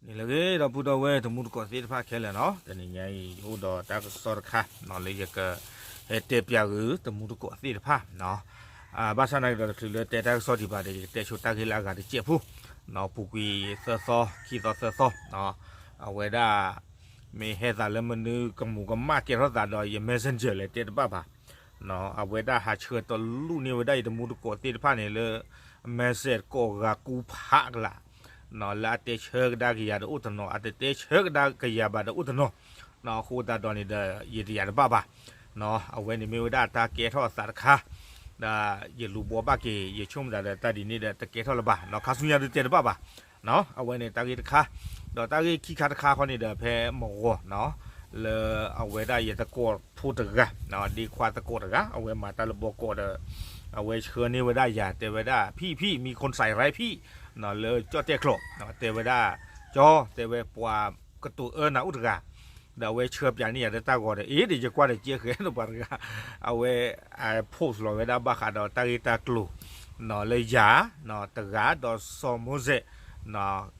န့ၣ်လၢအဂ့ၤ ဒီပုၢ်ဒီဝဲၢ်တမူတကိးသ့ၣ်တဖၣ်ခဲလၢာ်နီၤ, တနံၤညါအံၤ ယအိၣ်ဒီးတၢ်ကစီၣ်တခါနီၤ လၢယကဟဲတဲပၠးဂ့ၤ တမူတကိးသ့ၣ်တဖၣ်နီၤ. ဘၣ်ဆၣ်သနာ်က့ဒီး တချုးလၢတဲတၢ်ကစီၣ်ဒံးဘၣ်ဒီး ယကတဲဆိတၢ်ဂ့ၢ်လၢအဂၤတစဲးဖိနီၤ, ပူၤကွံာ်သၢသီ ခံသီသၢသီနီၤ, အဝဲဒၣ် မ့ၢ်ဟဲသးလၢမနုၤကမူၤကမၣ်ကဲထီၣ်သးဒီး ယ messenger လဲၤတဲတဘၣ်ဘၣ် အဝဲဒၣ်ဟးဆှၢတလူၢ်န့ၢ်ဝဲဒၣ်ယတမူတကိးသ့ၣ်တဖၣ်န့ၣ်လၢ message ကိးဂၤကူဖးကလာ်, လၢအတဲဆၢကဒါက့ၤယၤဒီးအိၣ်တနီၤ, အတတဲဆၢကဒါက့ၤယၤဘၣ်ဒီးအိၣ်တနီၤ, အဃိသတးဒီးန့ၣ်ဒီး ယတယာ်တဘၣ်ဘၣ်. အဝဲန့ၣ်မ့ၢ်ဝဲဒၣ်တၢ်ကဲထီၣ်အသးတခါ, ဒီးယလူၤဘှီဘၣ်က့ၤ ယဆိကမိၣ်သးဒီးတၢ်ဒ်န့ၣ်ဒီး တကဲထီၣ်လၢၤဘၣ်နီၤ, ခါဆူညါဒုးတဲတဘၣ်ဘၣ် အဝဲန့ၣ်တၢ်ဂ့ၢ်တခါ, ဒီးတၢ်ဂ့ၢ်ခံခါတခါဃီန့ၣ်ဒီး ဖဲမဂီၤနီၤ, လၢအဝဲဒၣ်ယသကိးဖိတဂၤ, ဒ့ခွါသကိးတဂၤ အဝဲမၤတၢ်လၢဘီကီးဒီး အဝဲဆှၢန့ၢ်ဝဲဒၣ်ယၤ တဲဝဲဒၣ် ဖံဖံ မံခိၣ်စဲးရၢဖံ လၢကၠီၣ်တဲၣ်ကျိး, တဲဝဲဒၣ် ကၠီ တဲဝဲပှၤကတိၤအၢနၤအိၣ်တဂၤ, ဒီးအဝဲဆှၢပၠးန့ၢ်ယၤလၢတၢ်ဂီၤဒီး အ့ ဒီးယကွၢ်ဒီးကဲဃဲဒီးပှၤတဂၤ, အဝဲ post လီၤဝဲဒၣ်ဘၣ်ဃးဒီးတၢ်ဂ့ၢ်တၢ်ကျိၤ လၢယၤတဂၤ ဒီးစီၤမိစဲး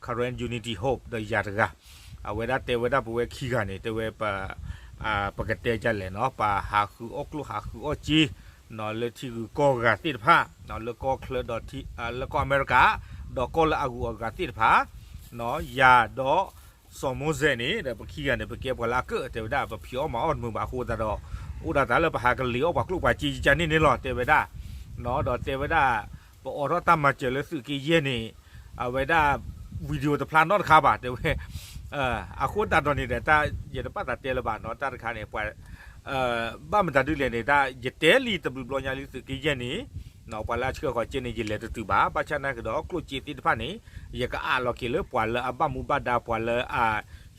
Karen Unity Hope ဒီးယၤတဂၤ, အဝဲဒၣ်တဲဝဲဒၣ်ပဝဲခံဂၤန့ၣ် တဲဝဲ ပကတဲဒ်လဲၣ်နီၤ, ပဟးဃုအီၣ်ကျိၣ်ဟးဃုအီၣ်စ့ လၢထံဂုၤကီၢ်ဂၤသ့ၣ်တဖၣ်, လၢကီၢ်ချၢဒီး လၢကီၢ်အမဲရကၤ, ဒီးကီၢ်လၢအဂုၤအဂၤသ့ၣ်တဖၣ်, ယၤဒီး စီၤမိစဲးန့ၣ် ဒီးပခံဂၤန့ၣ် ပကဲပှၤလၢအကၢၣ် တဲဝဲဒၣ် ပဖံးအီၣ်မၤအီၣ်တမုာ်ဘၣ်အဃိသတးဒီး အိၣ်ဒၣ်တၢ်လၢပဟးကလံၤအီၣ်ပှၤကျိၣ်ပှၤစ့ယကန့ၣ်န့ၣ်လီၤ တဲဝဲဒၣ်, ဒီးတဲဝဲဒၣ် ပအိးထီၣ်တၢ်မၤစၢၤလၢသုးက့ယဲၢ်န့ၣ် အဝဲဒၣ် video တဖျါနီတခါဘၣ် တဲဝဲ, အဃိသတးဒီးန့ၣ်ဒီး ယတဘၣ်သးတဲလၢၤဘၣ်နီၤ တၢ်တခါန့ၣ် ပှၤ ဘၣ်မတၤဒ်လဲၣ်န့ၣ် တၢ်ယတဲလံတဘျုးဘျီညါလံ သုးက့ယဲၢ်န့ၣ် ပှၤလၢအဆှၢဃီၤစ့န့ၣ် ယလဲၤတတုၤဘၣ် ဘၣ်ဆၣ်သနာ်က့ဒီး ကျိၣ်စ့သ့ၣ်တဖၣ်န့ၣ် ယကအးလီၤက့ၤလၢပှၤလၢအဘၣ်မူဘၣ်ဒါ ပှၤလၢအ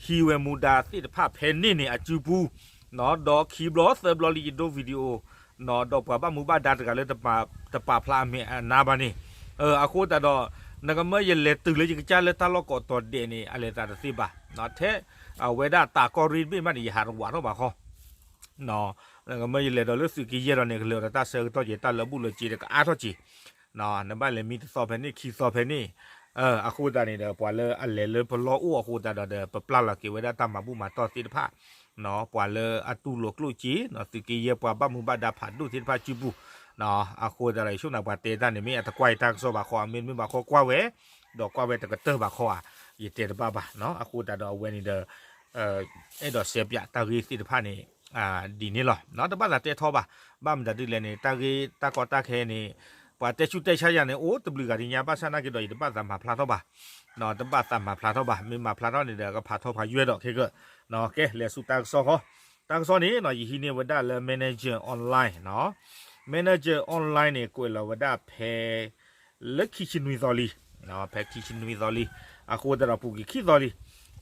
ဟံးဝဲမူဒါသ့ၣ်တဖၣ်ဖဲန့ၣ်န့ၣ် အစုပူၤ ဒီးခံဘျီသၢဘျီလံယဒိ video ဒီးပှၤဘၣ်မူဘၣ်ဒါတဂၤလၢ တပာ်ဖျါအမဲာ်အနါဘၣ်န့ၣ်, အဃိသတးဒီး နကမၢယလဲၤတုၤလၢယကစၢ်လၢတၢ်လီၢ်ကိးတီၤဒဲးန့ၣ် အလဲၤသးတသ့ဘၣ်, ထဲအဝဲဒၣ်တးကီၢ်ရ့ၣ်တဘ့ၣ်မးန့ၣ် ယဟးတဝးထီၣ်ဘၣ်ဃီ နကမၢယလဲၤဒီးလၢသုးက့ယဲၢ်ဒီးန့ၣ် ကလဲၤဒီးတၢ်ဆၢကတီၢ်က့ၤ တၢ်လၢဘူၣ်လၢစ့ဒီးကအါထီၣ်က့ၤ, နဘၣ်လဲၤမံတသီဖဲန့ၣ် ခံသီဖဲန့ၣ်, အဃိသတးန့ၣ်ဒီး ပှၤလၢအလဲၤလၢပလီၢ်အိၣ်အဃိသတးဒီး ပပျၢ်လီၤက့ၤဝဲဒၣ်တၢ်မၤဘူၣ်မၤတီၢ်သ့ၣ်တဖၣ်, ပှၤလၢအတူၢ်လိာ်ကျိၣ်စ့ သုးက့ယဲၢ်ပှၤဘၣ်မူဘၣ်ဒါဖးဒိၣ်သ့ၣ်တဖၣ်စုပူၤ, အဃိသတးဒီး ယဆိကမိၣ်ပှၤတဲတၢ်န့ၣ် မ့ၢ်အတကွၢ်ယတၢ်ကစီၣ်ဘၣ်ဃီ အမ့တမ့ၢ်ဘၣ်ဃီကွၢ်ဝဲ, ဒီးကွၢ်ဝဲတကတၢၢ်ဘၣ်ဃီဧါ, ယတဲတဘၣ်ဘၣ်, အဃိသတးဒီးအဝဲန့ၣ်ဒီး အဲၣ်ဒိးစဲးပၠးတၢ်ဂ့ၢ်သ့ၣ်တဖၣ်န့ၣ် ဒ်န့ၣ်လီၤ. တဘၣ်သးတဲထီဘၣ်, ဘၣ်မတၤဒ်လဲၣ်န့ၣ် တၢ်ဂ့ၢ်တၢ်ကီတၢ်ခဲန့ၣ် ပှၤတဲဆူၣ်တဲဆါယၤန့ၣ် အိၣ်တဘျုးဂၤဒ်ညါ ဘၣ်ဆၣ်သနာ်က့ဒီး ယတဘၣ်သးမၤဖျါထီၣ်ဘၣ်, တဘၣ်သးမၤဖျါထီၣ်ဘၣ်, မ့ၢ်မၤဖျါထီၣ်န့ၣ်ဒီး ကဖးထီဖးယွဲၢ်ဒီးခဲကၢၢ်, ကဲ လဲၤဆူတၢ်ကစီၣ်ဃီ, တၢ်ကစီၣ်န့ၣ် ယဟံးန့ၢ်ဝဲဒၣ်လၢ Manager Online နီၤ, Manager Online န့ၣ် ကွဲးလီၤဝဲဒၣ်ဖဲ လၢခံဆံနွံသီလံ, ဖဲခံဆံနွံသီလံ, အဃိသတးဒီးပူၤကွံာ်ခံသီလံ,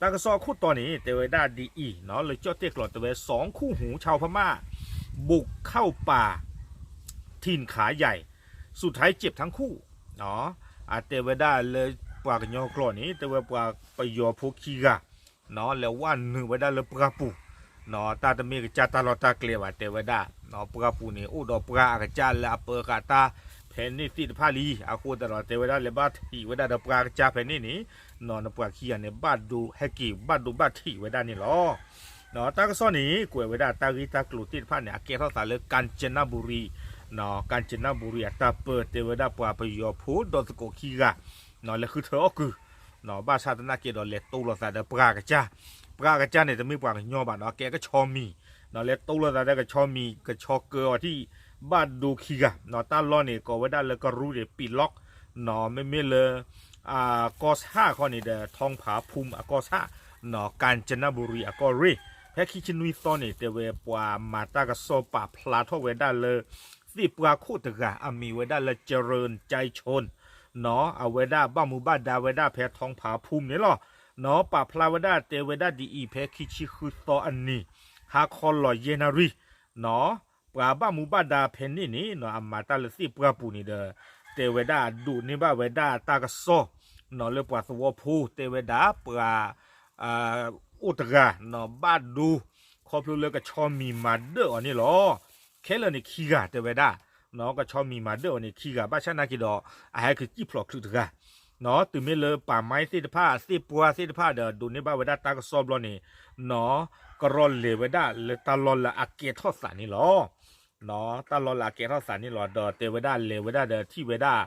တၢ်ကစီၣ်အခိၣ်တီန့ၣ် တဲဝဲဒၣ်ဒ်အံၤနီၤ, လၢကၠီၣ်တဲၣ်ကျိးတဲဝဲ สองคู่หูชาวพม่า บุกเข้าป่าถิ่นเขาใหญ่ สุดท้ายเจ็บทั้งคู่ အတဲဝဲဒၣ်လၢပှၤကညီကျိာ်န့ၣ် တဲဝဲပှၤပယီၤဖိခံဂၤ လဲၤဝဲနုာ်ဝဲဒၣ်လၢပှၢ်ပူၤ, တၢ်တမ့ၢ်ကစၢ်တၢ်လီၢ်တၢ်ကျဲဘၣ် တဲဝဲဒၣ်, ပှၢ်ပူၤန့ၣ် အိၣ်ဒီးပှၢ်အကစၢ်လၢအပၢဃာ်တၢ်ဖဲန့ၣ်သ့ၣ်တဖၣ်လံ, အဃိသတးဒီးတဲဝဲဒၣ်လဲၤဘၣ်ထံးဝဲဒၣ်ဒီးပှၢ်ကစၢ်ဖဲန့ၣ်န့ၣ်, နပှၤခံဂၤန့ၣ် ဘၣ်ဒိဟဲက့ၤ ဘၣ်ဒိဘၣ်ထံးဝဲဒၣ်န့ၣ်လီၤ. တၢ်ကစီၣ်န့ၣ် ကွဲးဝဲဒၣ်တၢ်ဂ့ၢ်တၢ်ကျိၤသ့ၣ်တဖၣ်န့ၣ် အကဲထီၣ်သးလၢ ကၣ်စနဘူရံ, ကၣ်စနဘူရံအတၢ်ပၢ တဲဝဲဒၣ်ပှၤပယီၤဖိဒီးသကိးခံဂၤ လဲၤဃုထၢအီၣ်ကုာ်, ဘၣ်ဆၣ်သနာ်က့ဒီးလဲၤတိလိာ်သးဒီးပှၢ်ကစၢ်, ပှၢ်ကစၢ်န့ၣ် တမ့ၢ်ပှၤကညီဘၣ်နီၤ, ကဲကဆီမံၤ, လဲၤတိလိာ်သးဒီးကဆီမံၤ ကဆီကၢအီၤထံၣ် ဘၣ်ဒိခံဂၤ, တၢ်လီၢ်န့ၣ်ကိးဝဲဒၣ်လၢကရူၢ်န့ၣ် ပံးလီး, မ့မ့ၢ်လၢ ကီၢ်ဆၣ်ခီန့ၣ်ဒီး ထီဖးဖူမ်အကီၢ်ဆၣ်, ကၣ်စနဘူရံအကီၢ်ရ့ၣ်, ဖဲခံဆံနွံသီန့ၣ် တဲဝဲပှၤမၤတၢ်ကစီၣ်ပာ်ဖျါထီၣ်ဝဲဒၣ်လၢ သ့ၣ်ပှၢ်ခိၣ်တဂၤ အမံၤဝဲဒၣ်လၢ ကရၢၣ်ကၠဲးဆိၣ်, အဝဲဒၣ်ဘၣ်မူဘၣ်ဒါဝဲဒၣ်ဖဲထီဖးဖူမ်န့ၣ်လီၤ. ပာ်ဖျါဝဲဒၣ်တဲဝဲဒၣ်ဒ်အံၤ ဖဲခံဆံဃုသီအနံၤ ဟါခီလီၤယဲၢ်နၣ်ရံၣ်, ပှၤဘၣ်မူဘၣ်ဒါဖဲန့ၣ်န့ၣ် အမၤတၢ်လၢသ့ၣ်ပှၢ်ပူၤန့ၣ်ဒီး တဲဝဲဒၣ်ဒိးန့ၢ်ဘၣ်ဝဲဒၣ်တၢ်ကစီၣ် လၢပှၤသဝီဖိ တဲဝဲဒၣ်ပှၤ အိၣ်တဂၤ ဘၣ်ဒိ ခီဖျိလၢကဆီမံၤမၤဒၢၣ်အီၤန့ၣ်လီၤ. ခဲလၢာ်န့ၣ်ခံဂၤတဲဝဲဒၣ်, ကဆီမံၤမၤဒၢၣ်အီၤန့ၣ်ခံဂၤ ဘၣ်ဆၣ်သနာ်က့ဒီး အဟဲက့ၤစံၣ်ဖျိးချုးတဂၤ တုၤမ့ၢ်လၢပာ်မါသ့ၣ်တဖၣ် သ့ၣ်ပှၢ်သ့ၣ်တဖၣ်ဒီး ဒိးန့ၢ်ဘၣ်ဝဲဒၣ်တၢ်ကစီၣ်ဘျီန့ၣ် ကရီလဲၤဝဲဒၣ်လၢတၢ်လီၢ်လၢအကဲထီၣ်သးန့ၣ်လီၤ. တၢ်လီၢ်လၢအကဲထီၣ်သးန့ၣ်လီၤ. ဒီးတဲဝဲဒၣ်လဲၤဝဲဒၣ်ဒီးထံၣ်ဝဲဒၣ်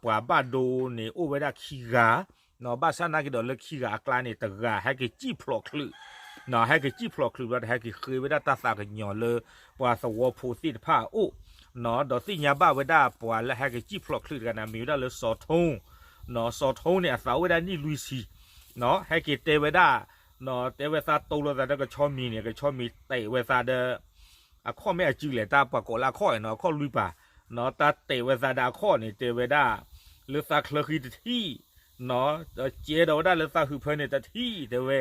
ပှၤဘၣ်ဒိန့ၣ်အိၣ်ဝဲဒၣ်ခံဂၤ, ဘၣ်ဆၣ်နာ်က့ဒီးလၢခံဂၤအကျါန့ၣ် တဂၤဟဲက့ၤစံၣ်ဖျိးချုး, ဟဲက့ၤစံၣ်ဖျိးချုးဘျီဒီး ဟဲက့ၤဃ့ဝဲဒၣ်တၢ်သးကညီၤလၢ ပှၤသဝီဖိသ့ၣ်တဖၣ်အအိၣ်, ဒီးသ့ၣ်ညါဘၣ်ဝဲဒၣ်ပှၤလၢဟဲက့ၤစံၣ်ဖျိးချုးတဂၤန့ၣ် မံၤဝဲဒၣ်လၢစီၤထိ, စီၤထိန့ၣ် အသးအိၣ်ဝဲဒၣ်နံၣ်လွံၢ်ဆံ, ဟဲက့ၤတဲဝဲဒၣ်, တဲဝဲသးတိလိာ်သးဒီးကဆီမံၤန့ၣ် ကဆီမံၤတဲာ်ဝဲသးဒီး အခီၣ်မ့ၢ်အစုလဲၣ် တၢ်ပှၤကိးလၢအခီၣ်နီၤ အခီၣ်လွံၢ်ပၤ, တၢ်တဲာ်ဝဲသးဒီးအခီၣ်န့ၣ် တဲဝဲဒၣ် လၢသးချၢဃံတထံၣ်, ကဲဒီးဝဲဒၣ်လၢသးဟုးဖၢန့ၣ်တထံၣ် တဲဝဲ,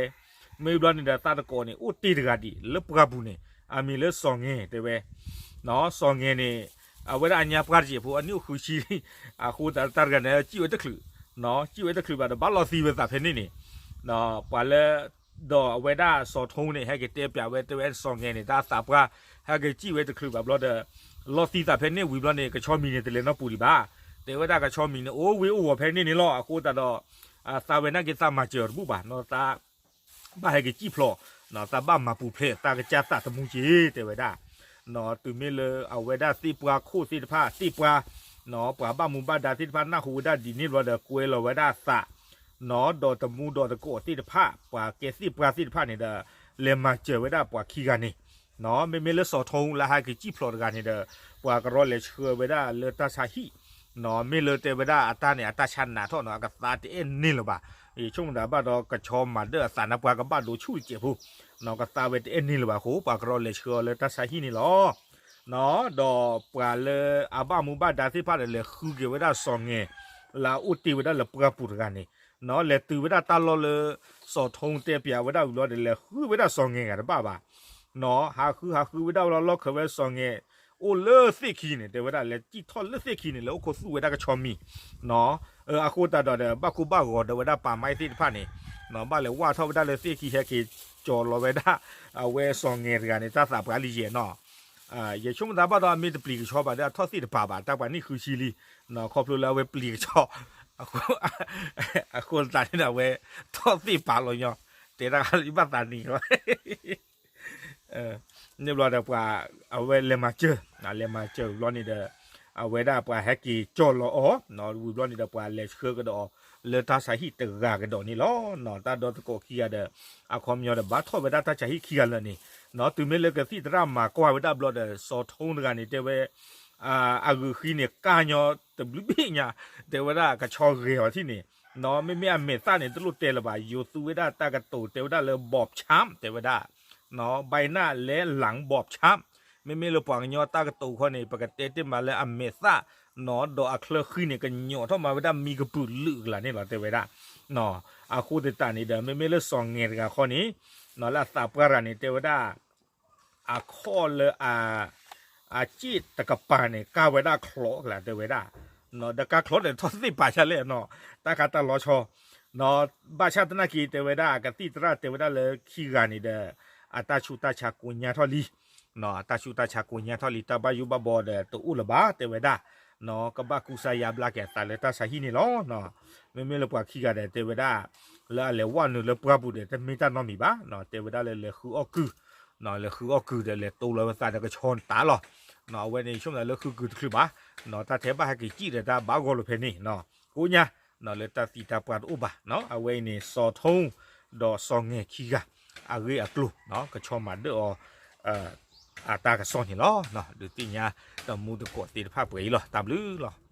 မ့ၢ်ဘျီန့ၣ်ဒီးသးတကိးန့ၣ် အိၣ်တ့ၢ်တဂၤဒံး လၢပှၢ်ပူၤန့ၣ် အမံၤလၢစီၤငဲၤ တဲဝဲ, စီၤငဲၤန့ၣ် အဝဲဒၣ်အညါပှၢ်တစဲးဖိ အနံၣ်အိၣ်ဃုဆံ, အဃိသတးတၢ်တဂၤန့ၣ် စံၣ်ဝဲတချုး, စံၣ်ဝဲတချုးဘၣ်ဒီး ဘၣ်လီၤသံဝဲသးဖဲန့ၣ်န့ၣ်, ပှၤလၢ ဒီးအဝဲဒၣ်စီၤထိန့ၣ် ဟဲက့ၤတဲပၠးဝဲ တဲဝဲစီၤငဲၤန့ၣ် တၢ်သးပှၢ် ဟဲက့ၤစံၣ်ဝဲတချုးဘၣ်ဘျီဒီး လီၤသံသးဖဲန့ၣ်ဝံၤဘျီန့ၣ် ကဆီမံၤန့ၣ် တလဲၤနီၢ်ပူၤဒံးဘၣ်, တဲဝဲဒၣ်ကဆီမံၤန့ၣ် အိၣ်ဝ့ၢ်အိၣ်ဝီၤဖဲန့ၣ်န့ၣ်လီၤ. အဃိသတးဒီး သးဝဲနာ်က့သးမၤစၢၤတဘူၣ်ဘၣ်နီၤ သး ဘၣ်ဟဲက့ၤစံၣ်ဖျိး, သးဘၣ်မၤပူၤဖျဲးသးကစၢ်သးသမူက့ၤ တဲဝဲဒၣ်, တုၤမ့ၢ်လၢအဝဲဒၣ်သ့ၣ်ပှၢ်ခိၣ်သ့ၣ်တဖၣ် သ့ၣ်ပှၢ်, ပှၤဘၣ်မူဘၣ်ဒါသ့ၣ်တဖၣ် နၢ်ဟူဝဲဒၣ်ဒ်န့ၣ်ဘျီဒီး ကွဲလီၤဝဲဒၣ်သး, ဒီးတမူဒီးတကိးသ့ၣ်တဖၣ် ပှၤကဲသ့ၣ်ပှၢ်သ့ၣ်တဖၣ်န့ၣ်ဒီး လဲၤမၤစၢၤဝဲဒၣ်ပှၤခံဂၤန့ၣ်, မ့မ့ၢ်လၢစီၤထိလၢဟဲက့ၤစံၣ်ဖျိးတဂၤန့ၣ်ဒီး ပှၤကရီလဲၤဆှၢဝဲဒၣ်လၢတၢ်ဆါဟံၣ်, မ့ၢ်လၢတဲဝဲဒၣ်အတၢ်န့ၣ် အတၢ်ဆါနးထီၣ်နီၤ အကသါတအဲၣ်န့ၢ်လၢၤဘၣ်, ယဆိကမိၣ်သးဘၣ်ဒီးကဆီမၤဒၢၣ်အသးန့ၣ် ပှၤကဘၣ်ဒိဆူၣ်တစဲးဖိ, ကသါဝဲတအဲၣ်န့ၢ်လၢၤဘၣ်အဃိ ပှၤကရီလဲၤဆှၢအီၤလၢတၢ်ဆါဟံၣ်န့ၣ်လီၤ. ဒီးပှၤလၢအဘၣ်မူဘၣ်ဒါသ့ၣ်တဖၣ်ဒီး လဲၤဃုက့ၤဝဲဒၣ်စီၤငဲၤ လၢအအိၣ်တ့ၢ်ဝဲဒၣ်လၢပှၢ်ပူၤတဂၤန့ၣ်, လဲၤတုၤဝဲဒၣ်တၢ်လီၢ်လၢ စီၤထိတဲပၠးဝဲဒၣ်ဝံၤဘျီဒီး လဲၤဃုဝဲဒၣ်စီၤငဲၤဂၤတဘၣ်ဘၣ်, ဟးဃုဟးဃုဝဲဒၣ်လီၤ လီၢ်ခၢးဝဲစီၤငဲၤ အိၣ်လၢသ့ၣ်ခံန့ၣ် တဲဝဲဒၣ်လဲၤစံၣ်ထီၣ်လၢသ့ၣ်ခံန့ၣ် လဲၤအိၣ်ခိးသူၣ်ဝဲဒၣ်ကဆီမံၤ, အဃိသတးဒီးဒီး ဘၣ်ကိၢ်ဘၣ်ဂီၤဒီးဝဲဒၣ်ပာ်မါသ့ၣ်တဖၣ်န့ၣ်, ဘၣ်လဲၤဝၢ်ထီၣ်ဝဲဒၣ်လၢသ့ၣ်ခံ ဟဲက့ၤကၠီၤလီၤဝဲဒၣ် အဝဲစီၤငဲၤတဂၤန့ၣ် တၢ်သးပှၢ်လံယဲၢ်နီၤ, ယဆိကမိၣ်သးဘၣ်ဒီး အမ့ၢ်တပျံၤကဆီဘၣ်ဒီး အထီၣ်သ့ၣ်တပၤဘၣ် တၢ်ပှၤနံၣ်ဃုဆံလံ, ခီဖျိလၢအဝဲပျံၤကဆီ အဃိသတးန့ၣ်ဒီး အဝဲထီၣ်သ့ၣ်ပာ်လီၤညီ, တဲတၢ်လၢဘၣ်သးနံၤလီၤ န့ၣ်ဘျီဒီးပှၤ အဝဲလဲၤမၤစၢၤ, လဲၤမၤစၢၤဘျီန့ၣ်ဒီး အဝဲဒၣ်ပှၤဟဲက့ၤကၠီၤလီၤအီၤ, ဝံၤဘျီန့ၣ်ဒီးပှၤလဲၤဆှၢကဒီး လၢတၢ်ဆါဟံၣ်တဂၤကဒီးန့ၣ်လီၤ. တၢ်ဒီသကိးခံဂၤဒီး အခီပညီဒီးဘၣ်ထီၣ်ဝဲဒၣ်တၢ်ဆါဟံၣ်ခံဂၤလၢာ်န့ၣ်, တုၤမ့ၢ်လၢကသံၣ်သရၣ်မၤကွၢ်ဝဲဒၣ်ဘျီဒီး စီၤထိတဂၤန့ၣ် တဲဝဲ အဂုာ်ဃံန့ၣ် ကၢ်ညီတဘျုးဘ့ၣ်ညါ, တဲဝဲဒၣ်ကဆီဂဲၤအီၤထံၣ်န့ၣ်, မ့မ့ၢ်အမဲာ်သၣ်န့ၣ် တလိၣ်တဲလၢၤဘၣ် ယိၤသူဝဲဒၣ်တၢ်ကတိၤတဲဝဲဒၣ်လၢ ဘီးဆၣ် တဲဝဲဒၣ် ဘၣ်နၣ်လဲလၣ်ဘီးဆၣ်, မ့မ့ၢ်လၢပှၤကညီတၢ်ကတိၤခီန့ၣ် ပကတဲတ့ၢ်မးလၢအမဲာ်သၣ်, ဒီးအချၢဃံန့ၣ် ကညီးထီၣ်မးဝဲဒၣ်မံကပုာ်လုာ်ကလာ်န့ၣ်လီၤ တဲဝဲဒၣ်. အဃိသတးန့ၣ်ဒီး မ့မ့ၢ်လၢစီၤငဲၤတဂၤခီန့ၣ်, လၢအသးပှၢ်တဂၤန့ၣ် တဲဝဲဒၣ် အခီၣ်လၢ အစ့ၣ်တကပၤန့ၣ် ကၢ်ဝဲဒၣ်ချီးကလာ် တဲဝဲဒၣ်, ဒီးကၢ်ချီးန့ၣ် ထီၣ်သ့ၣ်ပာ်ဆါလဲၣ်နီၤ, တၢ်ခါတၢ်လီၤဆီ, ဘၣ်ဆၣ်သနာ်က့ တဲဝဲဒၣ် ကသံၣ်သရၣ်တဲဝဲဒၣ်လၢခံဂၤန့ၣ်ဒီး အတၢ်ဆူးတၢ်ဆါကိးညါထီၣ်လံ, တၢ်ဆူးတၢ်ဆါကိးညါထီၣ်လံ တၢ်ဘၣ်ယိၣ်ဘၣ်ဘီဒီးတအိၣ်လၢၤဘၣ် တဲဝဲဒၣ်, ကဘၣ်ကူစါယါဘျါက့ၤအသးလၢတၢ်ဆါဟံၣ်န့ၣ်လီၤ. မ့မ့ၢ်လၢပှၤခံဂၤဒီး တဲဝဲဒၣ် လၢအလဲၤဝဲနုာ်လၢပှၢ်ပူၤဒီး တမ့ၢ်တၢ်နီတမံၤဘၣ်, တဲဝဲဒၣ်လၢလဲၤဃုအီၣ်ကုၢ်, လဲၤဃုအီၣ်ကုၢ်ဒီး လဲၤတိလိာ်ဝဲသးဒီးကဆီတးလီၤ. အဝဲန့ၣ် ယဆိကမိၣ်လၢဃုကုၢ်တချုးဘၣ်, တၢ်ထဲဘၣ်ဟဲက့ၤစံၣ်ဒီးတၢ်ဘၣ်ဂီၢ်လိာ်ဖဲန့ၣ်, ကိးညါ လၢတၢ်သံတၢ်ပှၢ်တအိၣ်ဘၣ်, အဝဲအံၤန့ၣ် စီၤထိ ဒီးစီၤငဲၤခံဂၤ အဂ့ၢ်အကျိၤ, ကဆီမၤဒၢၣ်အီၤ အတၢ်ကစီၣ်န့ၣ်လီၤ. ဒုးသ့ၣ်ညါတမူတကိးသ့ၣ်တဖၣ်ပှဲၤအံၤလီၤ. တၢ်ဘျုးလီၤ.